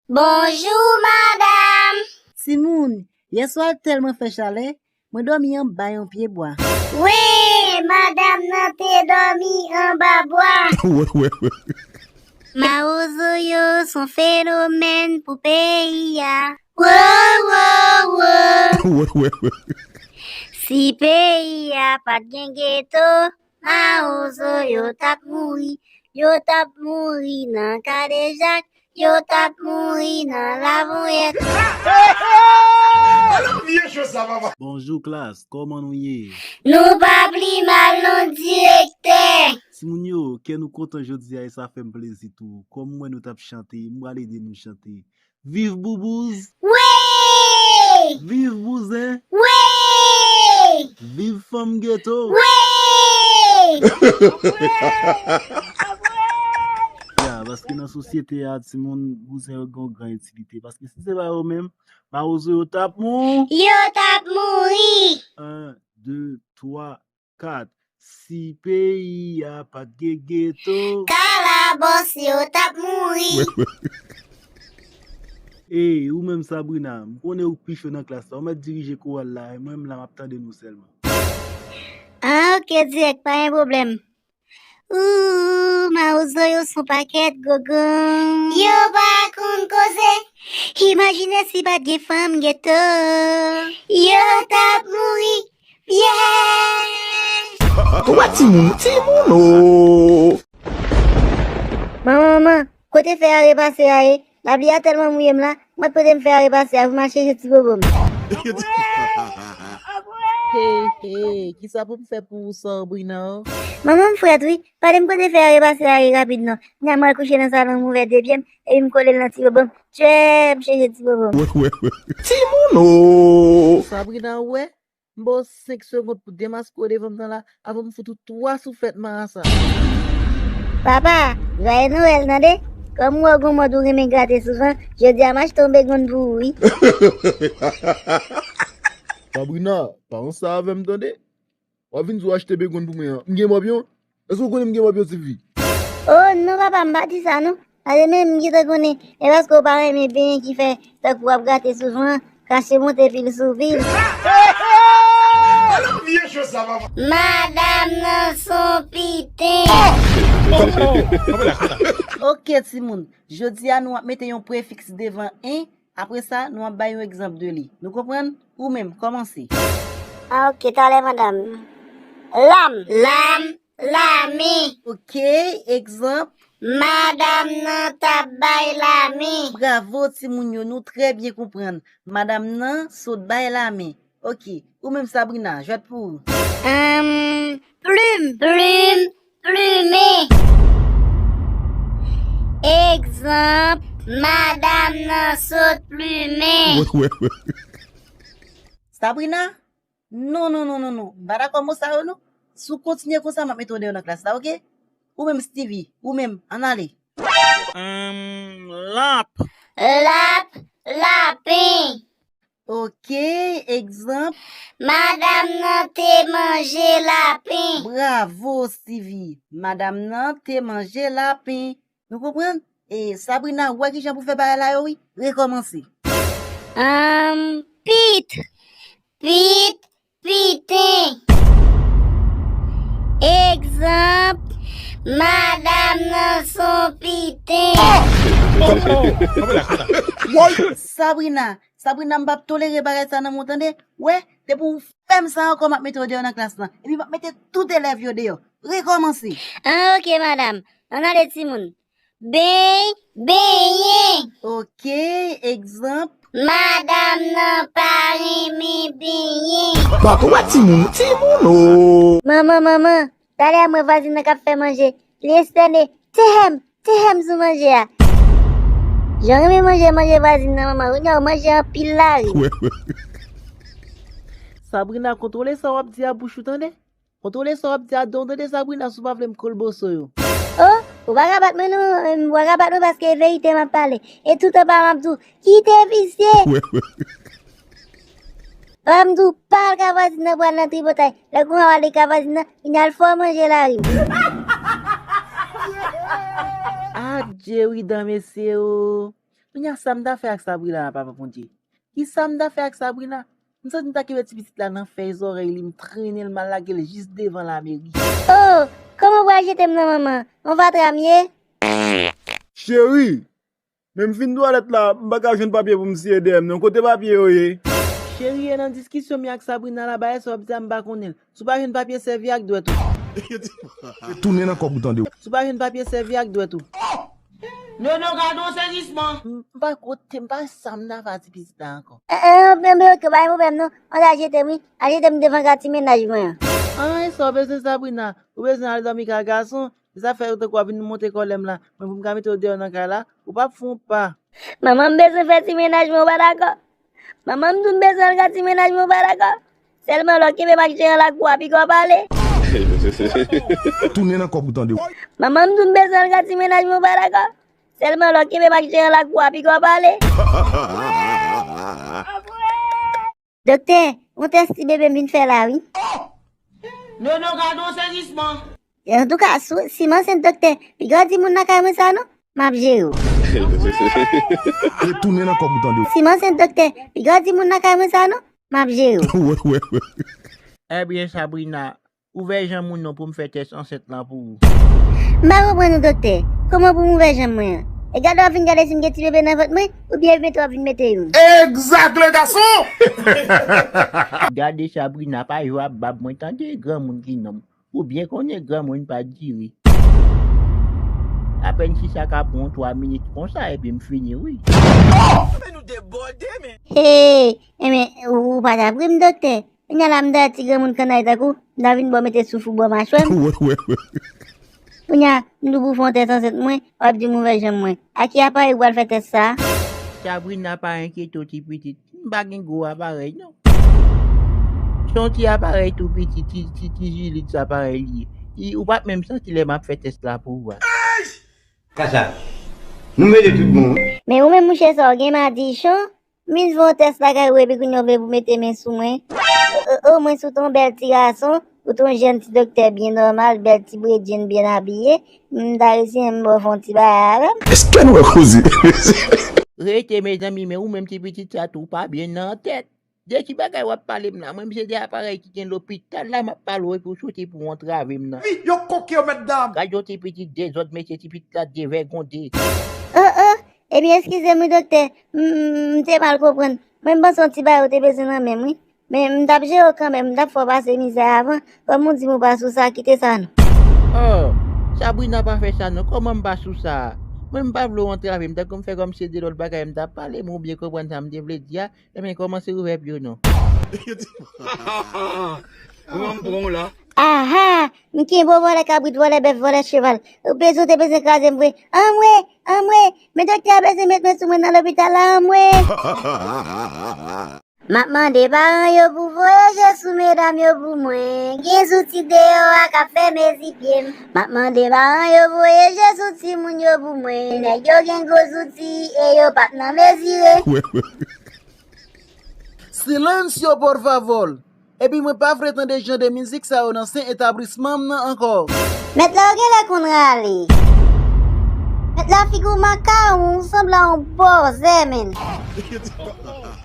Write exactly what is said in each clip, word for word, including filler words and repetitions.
Bonjou, madanm. Timoun, yèswa tèlman fè chalè, mwen dòmi anba yon pyebwa. Wi, madanm nan te dòmi anba bwa. Mawozo yo se yon fenomèn pou peyi a. Wo, wo, wo. Si peyi a pa t gen geto, mawozo yo t ap mouri. Yo t ap mouri nan kadejak. Yo t ap mouri nan lavonyèt. Vye cho sa, papa. Bonjou klas, kòman nou ye? Nou pa pli mal non, direktè. Timoun yo, kè nou kontan jodi a e sa fè m plezi tou. Kòm m wè nou t ap chante, m pral ede nou chante. Viv Boubouz! Wi! Viv Bouzen! Wi! Viv fanm geto! Wi! Ya, paske nan sosyete a, timoun, bouzen yo gen yon gran itilite. Paske si se pa yo menm, mawozo yo t ap mou. Yo t ap mouri. En, de, twa, kat. Si peyi a pa t gen geto. Kalabòs yo t ap mouri. Ey, ou menm Sabrina, m konnen ou k pi cho nan klas la. Ou mèt dirije koral la, e mwen menm la, m ap tande nou sèlman. Ah, ok, dirèk, pa gen pwoblèm. Ooh, mawozo yo se yon pakèt gogo. Yo pa konn koze. Imajine si pa t gen fanm geto. Yo t ap mouri. Pyè! Twa timoun, timoun, o! Manman, manman, kote fè a repase a ye? Lapli a tèlman mouye m la, mwen kote m fè a repase a pou m al chèche ti bobo m. Hey, hey, kisa pou m fè pou ou, Sabrina? Manman, m frèt wi, pale m kote fè a repase a ye rapid non. Nya m al kouche nan salon, m ouvè de pye m, epi m kole l nan ti bobo m. Tchwè, m chèche ti bobo m. Timoun, o! Sabrina, ou wè? M ba w senk segonn pou demaske w devan m nan la, avan m fout ou twa souflèt marasa. Papa, jwaye Nwèl, tande? Kòm m wè w gon mòd ou renmen grate souvan, jodi a m achte yon begonn pou ou, wi. Sabrina, pa ranse avè m, tande? W ap vin di w achte begonn pou mwen an. M gen mòbyon? Èske w konnen m gen mòbyon, tifi? Oh, non, papa, m pa di sa, non. Pase men m gentan konnen, e paske w pa renmen benyen ki fè tankou w ap grate souvan, krache monte pil sou pil. Madanm nan se yon piten. Ok, timoun. Jodi a, nou ap mete yon prefiks devan en. Apre sa, nou ap bay yon egzanp de li. Nou konprann? Ou menm, kòmanse. Ah, ok, talè, madanm. Lam. Lam. Lame. Ok, egzanp. Madanm nan t ap bay lame. Bravo, timoun yo, nou trè byen konprann. Madanm nan sot bay lame. Ok, ou menm Sabrina, jwèt pou ou. Em, plim. Plim, plimen. Egzanp, madanm nan sot plimen. Sabrina? Non, non, non, non, non. M pa dakò mo sa yo, non. Si w kontinye konsa, m ap mete w deyò nan klas la, ok? Ou menm, Steevy, ou menm, ann ale. Em, lanp. Lap, lapen. Ok, egzanp. Madanm nan te manje lapen. Bravo, Steevy. Madanm nan te manje lapen. Nou konprann? E Sabrina, ou wè kijan pou fè bagay la yo, wi. Rekòmanse. Em, pit. Pit, piten. Egzanp, madanm nan se yon piten. Sabrina, Sabrina, m p ap tolere bagay sa nan men w, tande? Wè, depi w fè m sa ankò, m ap mete w deyò nan klas lan. Epi m ap mete tout elèv yo deyò. Rekòmanse. An, ok, madanm. Ann ale, timoun. Beny, benyen. Ok, egzanp. Madanm nan pa renmen benyen. Ba twa timoun, timoun, o. Manman, manman, talè a m wè vwazin nan k ap fè manje. Li estène, tèhèm, tèhèm sou manje a. Jan w renmen manje, manje vwazin nan, manman. Kounye a w manje anpil lari. Sabrina, kontwole sa w ap di a bouch ou, tande? Kontwole sa w ap di a dan w, tande, Sabrina, si w pa vle m kolboso yo. O, ou pa ka bat mwen non, ou pa ka bat mwen paske e verite m ap pale. E toutan pa m ap di w, kite visye. Papa m di w, pa al ka vwazin nan pou al nan tripotay. Lè konsa w ale ka vwazin nan, vin al fè w manje lari. Adje wi dan mesye o. Kounye a, sa m ta fè ak Sabrina la, Papa Bondye? Kisa m ta fè ak Sabrina? M santi m ta kenbe ti pitit la nan fèy zòrèy li, m trennen l, m al lage l jis devan lameri. Oh, kòman w pral jete m nan manman? On fatra m ye? Cheri, men m fin twalèt la, m pa ka jwenn papye pou m siye dèyè m non. Kote papye yo ye? Cheri, e nan diskisyon m ye ak Sabrina la, bagay sa w ap di a m pa konnen l. Si w pa jwenn papye, sèvi ak dwèt ou. Tounen nan kòb ou tande. Si w pa jwenn papye, sèvi ak dwèt ou. Nono, gade yon sezisman. M pa kote, m pa sa m nan fè a ti pitit la ankò. Eh, eh, men, men, ok, pa gen pwoblèm non. Ann al jete m wi. Al jete m devan kay ti mennaj mwen an. An, e sa w bezwen, Sabrina? Ou bezwen al dòmi kay gason? Se sa fè ou tankou w ap vin monte kòlè m la. Mwen pou m ka mete w deyò nan kay la, ou p ap fè yon pa. Manman, m bezwen fè ti mennaj mwen, ou pa dakò? Manman, m di w m bezwen al gade ti mennaj mwen, ou pa dakò? Sèlman lè w kenbe m ak jeran lakou a, piga w pale. Tounen nan kòb ou tande. Manman, m di w m bezwen al gade ti mennaj mwen, ou pa dakò? Sèlman lè w kenbe m ak jeran lakou a, piga w pale. Doktè, yon tès ti bebe m vin fè la, wi. Nono, gade yon sezisman. Antouka, si, si m ansent, doktè, piga w di moun lakay mwen sa non, m ap jere w. Retounen nan kòb ou tande. Si m ansent, doktè, piga w di moun lakay mwen sa non, m ap jere w. Wè, wè, wè. Ebyen, Sabrina, ouvè janm ou non pou m fè tès ansent lan pou ou. M pa konprann ou, doktè. Kòman pou m ouvè janm mwen an? E gade w ap vin gade si m gen ti bebe nan vant mwen, oubyen mete w ap vin mete youn? Egzak, le gason! Gade Sabrina, pa jwe ak bab mwen, tande, granmoun ki nonm. Ou byen konnen granmoun pa dire. Apèn si sa ka pran twa minit konsa, epi m fini, wi. Men nou debòde, men. Hey, enben, ou, ou pa t ap ri m, doktè. Kounye a la, m ta ti granmoun kannay tankou w, m ta vin ba w mete souf ou bò machwè m. Wè, wè, wè. Kounye a, m di w pou w fè yon tès ansent mwen, w ap di m ouvè janm mwen. A ki aparèy ou pral fè tès sa a? Sabrina, pa enkyete w, ti pitit. M pa gen gwo aparèy, non. Se yon ti aparèy tou piti, ti, ti, ti jilit sa aparèy li ye. Li, ou p ap menm santi lè m ap fè tès la pou ou a. Kasa, nou mele tout bon, wi. Men ou menm, mouche, sa w gen madichon? M vin fè yon tès lakay ou, epi kounye a w vle pou mete men sou mwen. O, o, o, mwen si w te yon bèl ti gason, ou te yon jèn ti doktè byen nòmal, bèl ti bredjenn byen abiye, m ta resi menm ba w fè yon ti bagay avè m. Èske nou wè koze? Rete, mezanmi, men ou menm ti pitit sa tou, ou pa byen nan tèt. De ki bagay w ap pale m la? Mwen, m se de aparèy ki gen lopital la, m ap pale w epi w soti pou w antrave m nan. Wi, yo koke yo, mèt dam. Gad yon ti pitit dezòd, mesye, ti pitit la devègonde. Oh, oh, ebyen, eskize m wi, doktè. M, m, m te mal konprann. Mwen, m panse yon ti bagay ou te bezwen nan men m, wi. Men m t ap jere w kanmenm, m t ap fè w pase mizè avan. Kòm ou di m ou pa sou sa, kite sa non. Oh, Sabrina, pa fè sa non. Kòman m pa sou sa? Mwen, m pa vle w antrave m, tankou m fè kòm se de lòt bagay m t ap pale, men w byen konprann sa m te vle di a. Ebyen, kòmanse ouvè pye w non. Kòman m pran w la? Aha! M kenbe w vòlè kabrit, vòlè bèf, vòlè cheval. Ou bezwen, te bezwen kraze m vre. Anmwe! Anmwe! Men doktè a bezwen met men sou mwen nan lopital la, anmwe! M ap mande paran yo pou voye je sou medam yo pou mwen. Gen zouti deyò a k ap fè mezi pye m. M ap mande paran yo voye je sou timoun yo pou mwen. Nèg yo gen gwo zouti e yo p ap nan mezire. Silencio, por favor. Epi mwen pa vle tande jan de mizik sa yo nan sen etablisman m nan ankò. Mèt la, ou genlè konn rale. Mèt la, figi w makawon, ou sanble a yon bòzè, menn.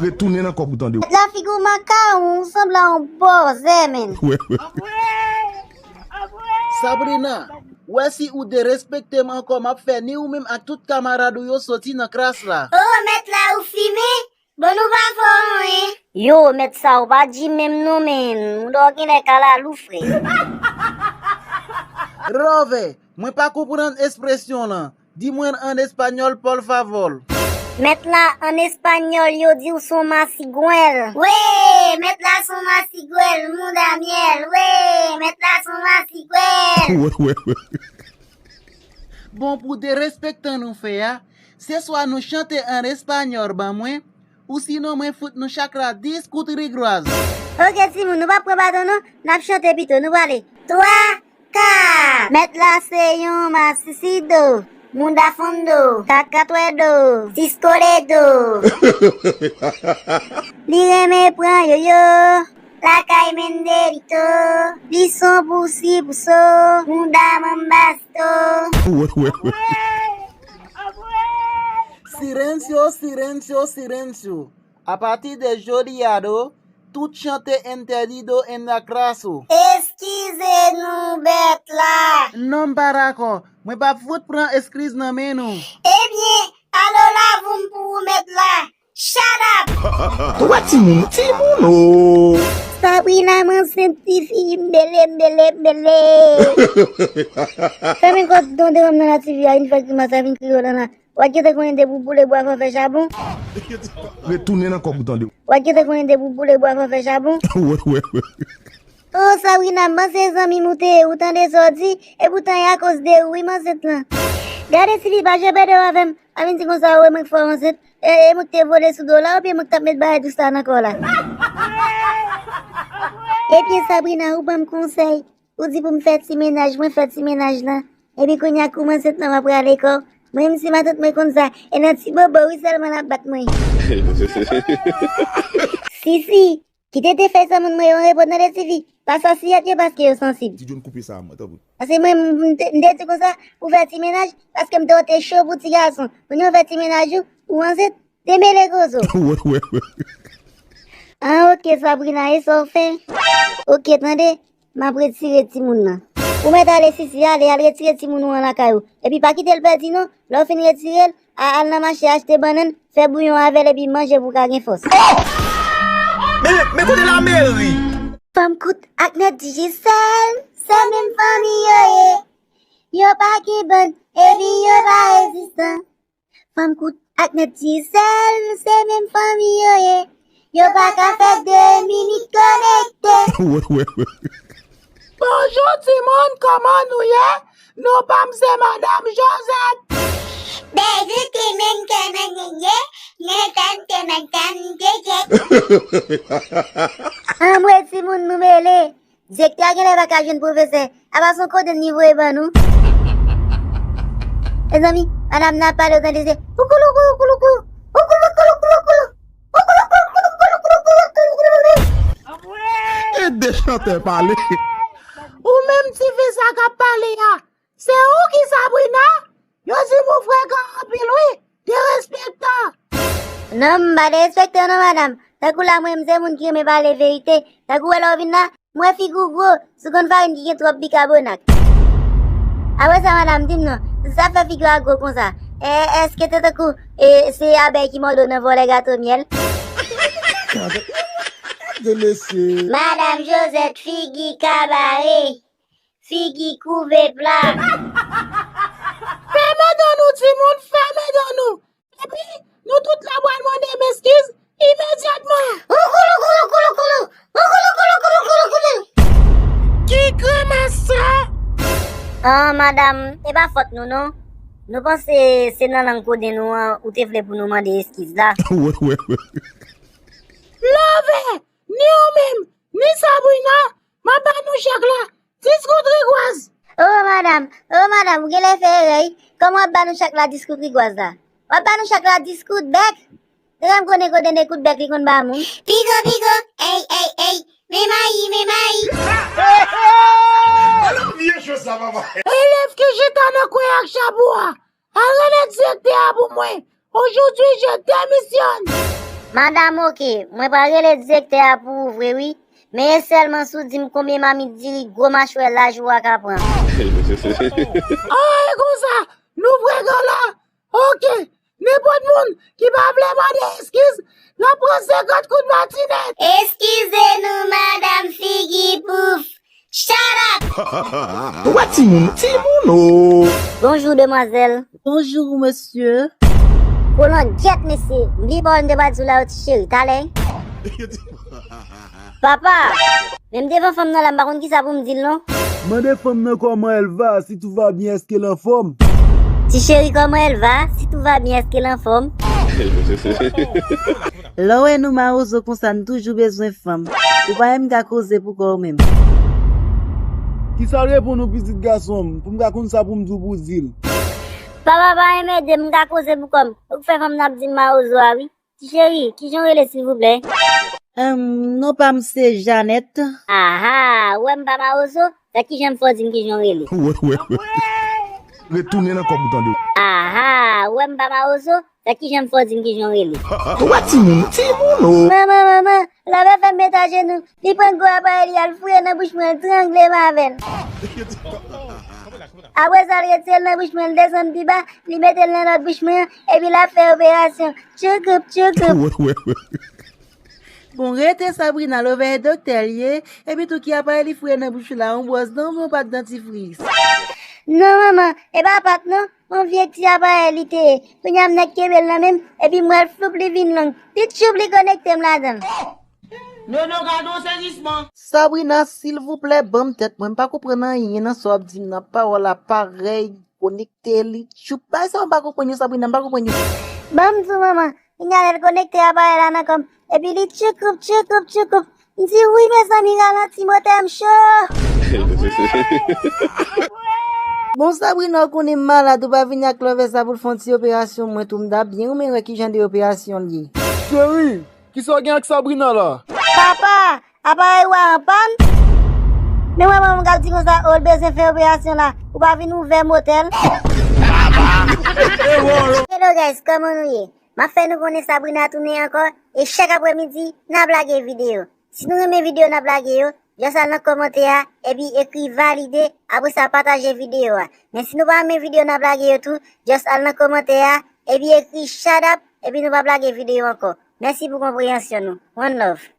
Retounen nan kòb ou tande. Mèt la, figi w makawon, ou sanble a yon bòzè, menn. Wè, wè. Sabrina, wè si ou derespekte m ankò, m ap fè ni ou menm ak tout kamarad ou yo soti nan klas la. Oh, mèt la, ou fimen? Bon, nou pa fè w anyen. Yo, mèt sa, ou pa di menm non, menn. Mouda w genlè kalalou, frè. Rove, mwen pa konprann ekspresyon lan. Di mwen ann espanyòl, por favor. Mèt la, ann espanyòl, yo di w s on masigwèl. Wi, mèt la s on masigwèl, mouda myèl. Wi, mèt la s on masigwèl. Wè, wè, wè. Bon, pou derespektan nou fè a, se swa nou chante ann espanyòl ban mwen, ou sinon mwen fout nou chak la dis kout rigwaz. Oke, timoun, nou p ap pran baton non, n ap chante pito, nou prale. Twa, kat. Mèt la se yon masisido, mouda fondo, kaka twèdo, siskoledo. Li renmen pran yoyo. Lakay Menderito, li s on pousi pouso, mouda manbasito. Wè, wè, wè. Silencio, silencio, silencio. A partir de jodi a do, tout chante entendido en la clase. Eskize nou, bèt la. Non, m pa dakò. Mwen p ap fout pran eskiz nan men nou. Ebyen, alo lavou m pou ou mèt la. Shut up! Twa timoun, timoun o! Sabrina m ansent tifi, mbele, mbele, mbele. Fèmen kò w tonde wè m nan la tifi a, vin fè grimas la, vin kriye w nan la. W a gentan konnen depi w boule bwa fò fè chabon. Retounen nan kòk ou tande. W a gentan konnen depi w boule bwa fò fè chabon. Wè, wè, wè. Oh, Sabrina, m panse zanmi m ou te ye, ou tande sa w di, e poutan e akoz de ou wi m ansent lan. Gade Sili, pa janm pèdi w avè m, pa vin di konsa ou wè mwen k fè w ansent, e, e mwen k te vole sou do w la, oubyen mwen k t ap met bagay dous la nan kò w la. Ebyen Sabrina, ou ban m konsèy, ou di pou m fè ti mennaj, mwen fè ti mennaj lan, epi kounye a kou m ansent lan m ap rale kò w, mwen menm si matant mwen konn sa, e nan ti bobo wi sèlman l ap bat mwen. Sisi, kite te fèy san moun mwen yo an repo tande tifi. Pa sòsiyèt yo paske yo sansib. Ti John koupe sa a mwen, tanpri. Paske mwen, m, m te, m te di konsa, ou fè ti mennaj, paske m te wè w te cho pou ti gason. Kounye a ou fè ti mennaj ou, ou ansent, demele kozo. Wè, wè, wè. Ah, oke, Sabrina, e sa w fè? Oke, tande, m ap retire timoun nan. Ou mèt ale, Sisi, ale, al retire timoun ou an lakay ou. Epi pa kite l pèdi non, lè w fin retire l, A, al nan mache achte bannann, fè bouyon avè l epi manje pou w ka gen fòs. Oh! Men, men kote lameri? Fanm kout ak nèt Digicel, se menm fanmi yo ye. Yo pa gen bann, epi yo pa rezistan. Fanm kout ak nèt Digicel, se menm fanmi yo ye. Yo pa ka fè de minit konekte. Wè, wè, wè. Bonjou timoun, kòman nou ye? Non pa m se Madanm Jozèt. Bèjou timoun, kòman nou ye? Non pa m se Madanm Jozèt. Anmwe timoun nou mele. Direktè a genlè pa ka jwenn pwofesè. Apa se yon kodenn li voye ban nou? Mezanmi, madanm nan ap pale ou tande se koukouloukou koukouloukou. Koukouloukou koukouloukou. E de chantè pale. Ou menm tifi sa k ap pale a, se ou ki Sabrina? Yo di m ou frekan anpil wi, derespektan. Non, m pa derespektan non madanm. Tankou la mwen m se moun ki renmen pale verite. Tankou wè lè w vin la, m wè figi w gwo, sou konn farin ki gen twòp bikabonat. Apre sa madanm, di m non, sa fè figi w a gwo konsa? E, èske te tankou, e, se abèy ki mòde w nan vòlè gato myèl? Gade mesye. Madanm Jozèt figi kabare, figi kouve pla. Fèmen dan nou timoun, fèmen dan nou. Epi, nou tout la pral mande m eskiz imedyatman. Ki grimas sa? Ah, madanm, e pa fòt nou non. Nou panse se nan lang koden nou an ou te vle pou nou mande eskiz la. Wè, wè, wè. Love, ni ou menm, ni Sabrina, m ap ba nou chak la dis goud rigwaz. Oh, madanm, oh, madanm, ou genlè fè erè wi. Kòman w ap ba nou chak la dis goud rigwaz la? W ap ba nou chak la dis kout bèk? Deja m konnen kodenn e kout bèk li konn ba moun. Pigo, pigo, ey, ey, ey, men mayi, men mayi. Ala vye cho sa, papa. Elèv ki chita nan kwen ak chabou a, al rele direktè a pou mwen. Aujourd'hui, je démissionne. Madanm, oke, mwen pral rele direktè a pou ou vre wi. Men e sèlman si w di m konbyen mamit diri gwo machwè laj ou a ka pran. Ah, e konsa, nou frekan la? Oke, nenpòt moun ki pa vle mande eskiz, n ap pran senkant kout batinèt. Eskize nou, madanm figi pouf. Shut up! Twa timoun, timoun o! Bonjou, demwazèl. Bonjou, mesye. Kolon gyèt, mesye. M bliye pawòl m te pral di w la, yo ti cheri. Talè. Papa! Menm devan fanm nan la, m pa konn kisa pou m di l non. Mande fanm nan comment elle va, si tout va bien, est-ce qu'elle en forme? Ti cheri, comment elle va, si tout va bien, est-ce qu'elle en forme? Lè w wè nou mawozo konsa, n toujou bezwen fanm. Ou pa menm ka koze pou kò w menm. Kisa l reponn ou, pitit gason m, pou m ka konn sa pou m di w pou w di l? Papa pa menm ede m, m ka koze pou kò m. Ou k fè fanm nan ap di m mawozo a wi. Ti cheri, kijan w rele silvouplè? Em, non pa m se Janèt. Aha, ou wè m pa mawozo, sa kijan m fè w di m kijan w rele? Wè, wè, wè. Retounen nan kòk ou tande. Aha, ou wè m pa mawozo, Gad kijan m fè w di m kijan w rele. Ou pa timoun, timoun o. Manman, manman, lapè fè m met ajenou. Li pran gwo aparèy li al foure nan bouch mwen, l trangle m avè l. Apre sa, l retire l nan bouch mwen, l desann pi ba, li mete l nan lòt bouch mwen, epi l ap fè operasyon. Tchoukoup, tchoukoup. Bon, rete Sabrina, love e doktè l ye, epi tou ki aparèy li foure nan bouch ou la, yon bwòs dan oubyen yon pat dantifris? Non, manman, e pa pat non, yon vye ti aparèy li te ye. Kounye a m nèk kenbe l nan men m, epi m wè l floup li vin long. Li tchoup li konekte m ladan l. Nono, gade yon sezisman. Sabrina, silvouplè, ban m tèt mwen, m pa konprann anyen nan sa w ap di m nan, pawòl aparèy konekte li tchoup. Bagay sa yo m pa konprann yo, Sabrina, m pa konprann yo. Ban m di w, manman, kounye a lè l konekte aparèy la nan kò m, epi li tchoukoup, tchoukoup, tchoukoup. M di, wi, mezanmi, ralanti, motè m cho. Bon, Sabrina, ou konnen m malad, ou pa vini ak love sa pou l fè yon ti operasyon, mwen tou m t ap byen, ou menm wè ki jan de operasyon l ye. Cheri, kisa w gen ak Sabrina la? Papa, aparèy ou a an pàn? Men mwen, mwen, m ap di konsa, o, l bezwen fè operasyon la, ou pa vin ouvè motè l? Hello guys, kòman nou ye? M ap fè nou konnen Sabrina tounen ankò, e chak aprèmidi, n ap lage videyo. Si nou renmen videyo n ap lage yo, just al nan kòmantè a, epi ekri valide, apre sa pataje videyo a. Men si nou pa renmen videyo n ap lage yo tou, just al nan kòmantè a, epi ekri shut up, epi nou p ap lage videyo ankò. Mèsi pou konpreyansyon nou. One love.